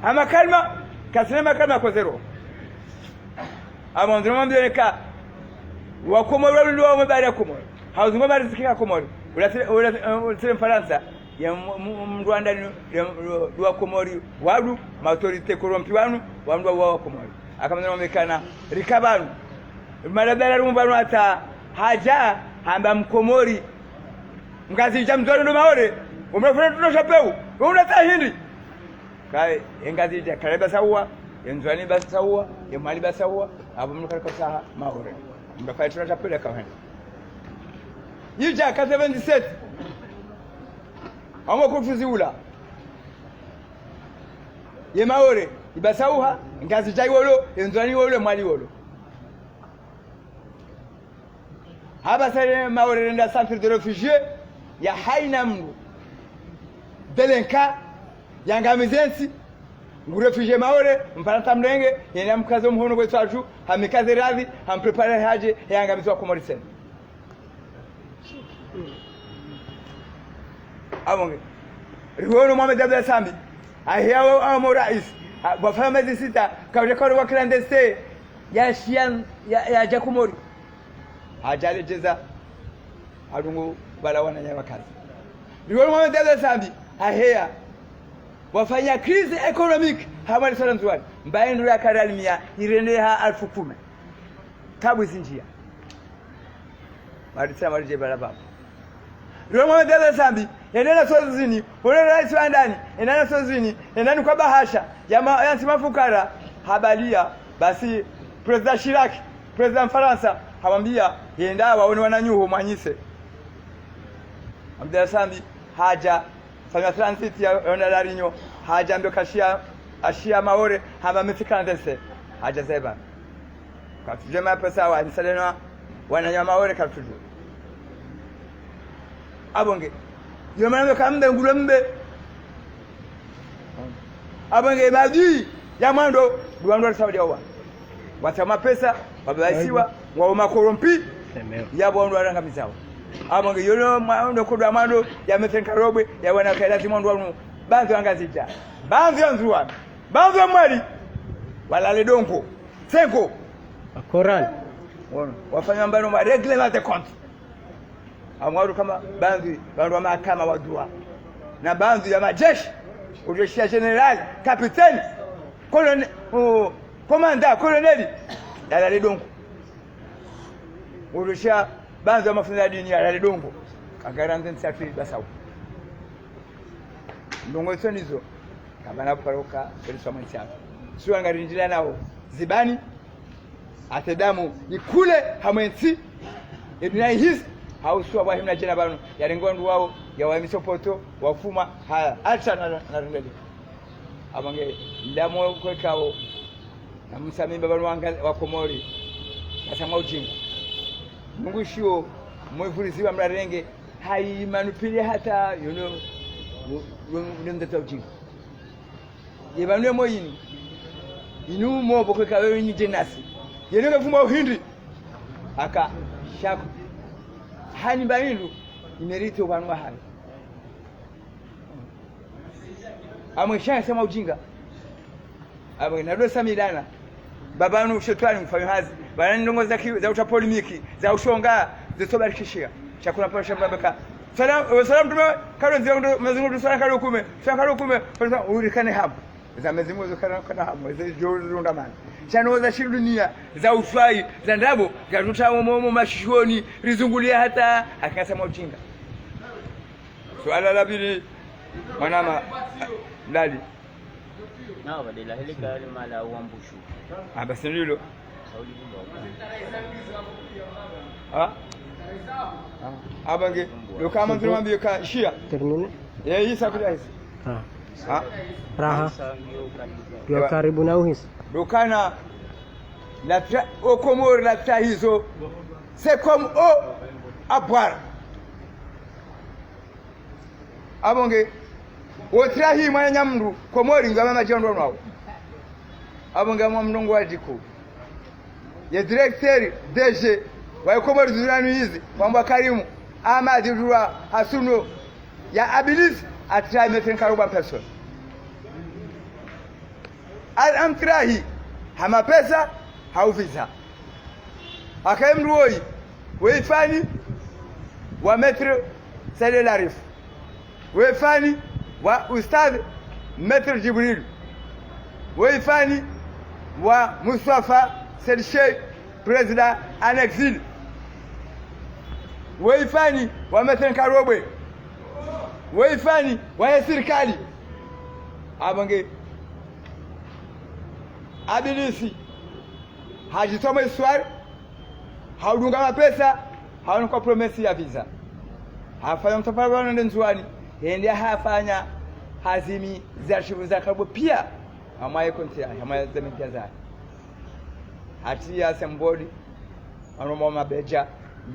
Hama kalima, kasina makalima ko zéro. Apvo nge ndziro mwambiyo neka, Wakomori, walo ndo wamwe bahari ya Komori. Hauzi ngoma riziki ya Komori. Ula tsile, ula, ula tsile Mfarantsa. Ye mu-, mu-, Mrwanda ni, ye, ndo wa Komori wandru, ma autorité corrompu wanu, wandru wa, wa Komori. Akamwambia wamekana, rika pvanu. Mara bela rumu pvanu hata hadja, hamba Mkomori. Ngazidja, Mndzuani ndo Maore. Umrafuna tuno shapeu. Umrata hindri. Kaye, ye Ngazidja, kale basa uwa, ye Ndzuani basa uwa, ye Mwali basa uwa, apvo mndru kale kasaha Maore. Mrafuna tuno shapeu le kawenda. Idja quatre-vingt-dix-sept. Amo kufuzi ula. Ye Maore, ibasa uha, Ngazidja iwolo, ye Ndzuani iwolo, ye Mwali iwolo. Hapvasa ye Maore renda centre de réfugiés, ya haina mndru. Délinquant, yangamize ntsi, ngu réfugié Maore, Mfarantsa mrenge, yena mkaze mhono kwe swaju, hamikaze radhi, hampréparé hadje, yangamize Wakomori tsena. Apvo nge. Riwono Mohamed Abdallah Sambi. Ahiya wo, awo mo rais. A, wafanya mezi sita. Kawuja kawuja wa clandestin. Ya shiya, ya, yadja Komori. Hadja le djeza. Hadungu Bala wananya wakazi. Riwona Mohamed Abdallah Sambi, haheya. Wafanya crise économique, hamwe liswala Ndzuwani. Mbaye ndru ya karali mia, irende ha alfu kume. Tabu zindjia. Maritsa marije bala baba. Riwona Mohamed Abdallah Sambi, yende na sozini, wole raisi wa ndani, yende na sozini, yende ni kwa bahasha, ya ma-, ya ntsi mafukara, habalia, basi, Président Chirac, Président Mfarantsa, hamwambia, yenda waone wananyuho mwanyise. Abdallah Sambi, haja, fanya transit ya, yona La Réunion, haja mbio kashia, ashia Maore, hamba mifika ndese, haja zeba. Katsudje mapesa wa, nisaleno, wananya Maore katsudje. Abonge. Yo mana mbio kambe, ngulwe mbe. Abonge madi ya mwando, duwandwa Saudi awa. Watsa mapesa, wabaisiwa, ngwao makorompi, ya bo wandru warangamizao. Abonge, yolo mwando kodwa mwando, ya Martin Karobwe, ya wana kaila zimwando wanu, banzo Ngazidja, banzo Ndzuwani, banzo Mwali, walale dongo, tsengo. Akoran. Wono, wafanya mbano ma règlement de compte. Amwaru kama banzi, bandu wa mahakama wa droit. Na banzi ya majeshi, ujoshia général, capitaine, colonel, o, commandant, colonel, yalale dongo. Ujoshia banzi ya mafundi ya dini yalale dongo. Kagara nze ntsafi basau. Ndrongo izo ndizo, kabana kuparoka, eliswa mwentsano. Suwa ngarinjila nao, zibani, ate damu ikule hamwe ntsi, eduna ihisi, hausuwa bwahi mna djena banu, yarenge wandru wao, yawahimisa Poto, wafuma, ha, atsa na, na, na rindele. Abonge, ndamo kwekao, na msamimba banu wanga, wa Komori, kasa mwa ujinga. Mungu shiwo, mwivuriziwa mrarenge, hayi manupile hata, yono, yono, yono mdata ujinga. Ye banu ye mo yinu. Yinu mo boko ka wewe ni jenasi. Yinu ke fumba uhindri. Aka shako. Hani mba yinu. Imerite wanu wa hayo. Amwe shaya sema ujinga. Amwe na dosa milana. Baba nu shetwani mfanya hazi. Bana ndrongo za ki-, za uta polémique, za ushonga, za soba rikishia. Shakuna pala shamba beka. Salam, eh, salam tume, kalo nzira ndo, mazingo tu salam kalo kume, salam kalo kume, pala urikane hamu. Za mazingo zo kana, kana hamu, za jo zundamana. Shano za shidunia, za uswai, za ndrabo, za tuta omo, omo mashishoni, rizungulia hata, akasa mwa ujinga. Suala la pili, mwanama, ndali. Nawa badela hele kali mala wambushu. Ah, basi ndilo. Ah? Ah, abange, ndo kama ntino mambiyo ka shia. Termine. Eh, hisa kuta hisa. Ah. Ah? Raha. Yo karibu na uhisa. Ndo kana, la tra-, o Komori la tra hizo. C'est comme au, à boire. Abonge, wotrahi mwananya mndru, Komori, ngama madjondro nao. Abonge, amwa mndrongo wa diko. Ye directeur D G, wa Komori zunanu hizi, wambwa Karimu, Ahmad Dura Hasuno, ya Abilis, atrahi Martin Karobwe en personne. Al amtrahi, ha mapesa, ha uvisa. Akaye mndru woyi, we ifani wa Maître Said El Arif. We ifani wa Ustadh Maître Djibril. We ifani wa Mustafa Said Cheikh, Président en exil. We ifani wa Martin Karobwe. We ifani wa ye sirikali. Abonge. Abilisi. Hajitoma histoire, haudunga mapesa, haonekwa promesse ya visa. Hafanya mtafala wana nde Ndzuwani, hende hafanya hazimi za archive za Karobwe pia, hamwa ye konti ya, hamwa ye ze media za. Hatiya symbole, wanu mwa mabedja,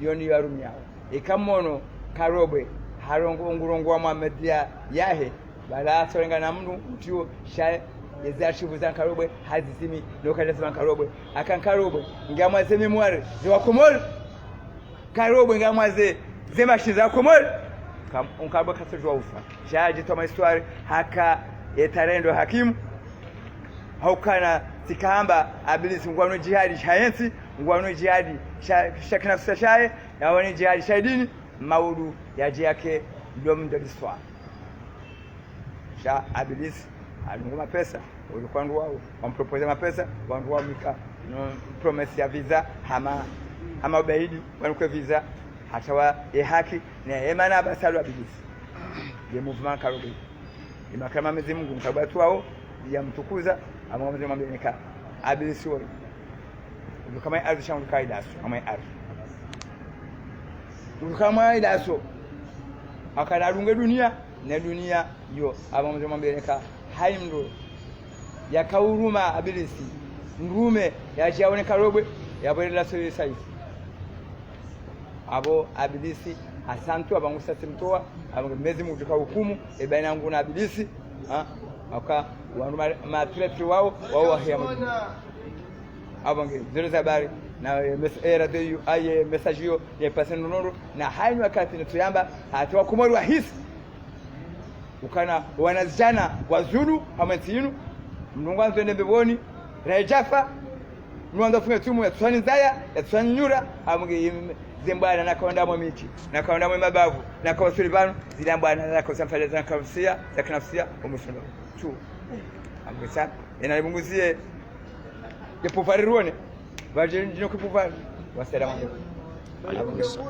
yoni yarumiao. Ika mono Karobwe, harongoa ngurongoa mwa media yahe, bala asolenga na mndru, mtrio, sha, eze archive za Karobwe, hazizimi, no kaleza za Karobwe. Aka Karobwe, ngamwa ze mémoire, ze wa Komori. Karobwe, ngamwa ze, ze machine za Komori. Kam-, un Karobwe katsojua ufa. Sha, jitoma histoire, haka, ye tarendo hakimu. Haukana, tsikamba, Abilisi ngwano jihadi, sha yentsi, ngwano jihadi, sha, sha kinafsi shahe, ngwano jihadi, sha dini. Maudu yadje yake ndo mndru liswa. Sha Abilisi, alungu mapesa, ulikuwa wandru wao, wamproposer mapesa, wandru wao mika, no, promesse ya visa, hama, hama ubaidi, wanukwe visa, hata wa ye haki, ne ye mana basalu Abilisi. Ye mouvement Karobwe. Ye makrama Mwenyezi Mungu, mkabatu wao, ya mtukuza, ama Mwenyezi Mungu mwambie nika, Abilisi wao. Udu kama ye ardhi sha udu kama ye daso, kama ye ardhi. Udu kama ye daso. Akana alunge dunia, ne dunia yo. Abo mze mwambie neka hayi mndru. Yaka uruma Abilisi. Mrume, yadje yaone Karobwe, yapvo lela soyo saizi. Abo Abilisi, asantu, abo ngusa tsimtowa, abo Mwenyezi Mungu udjoka hukumu, ye baina yangu na Abilisi, ha? Aka, wanu ma, ma traître wao, wao wahiya mdjini. Abo nge, zero za habari, na, eh, mes-, eh, radio yu, ah, ye message yo, ye pase nonono, na hayina wakati nitsoyamba, hata wakomori wahisi. Ukana wanazidjana wa Zulu, hamwe ntsi yinu, mndru ngwandzo yende mbepvoni, raha yadjafa, mndru ngwandzo yafunge tsumu, yatsuwani ndzaya, yatsuwani nyura, hamwe nge, im-, ze mbwana nakaonda mwe midji, nakaonda mwe mabavu, nakawasuli pvanu, zila mbwana nakaosa mfadja za kinafsia, za kinafsia, umusundo. Tu. Hamwe nge sa, yena nipvunguziye, ye pouvoir riwone. Pvadje ndjino ke pouvoir. Wassalamu alaikum. Alaikum salam.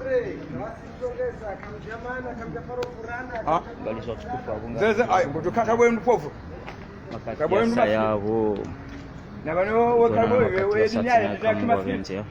Ah? Zeze, ay, mbudu kaka bwe mpovu. Makati ya saya bo. Na bano wo kabo we, we, dinyari, dinyari kimasi.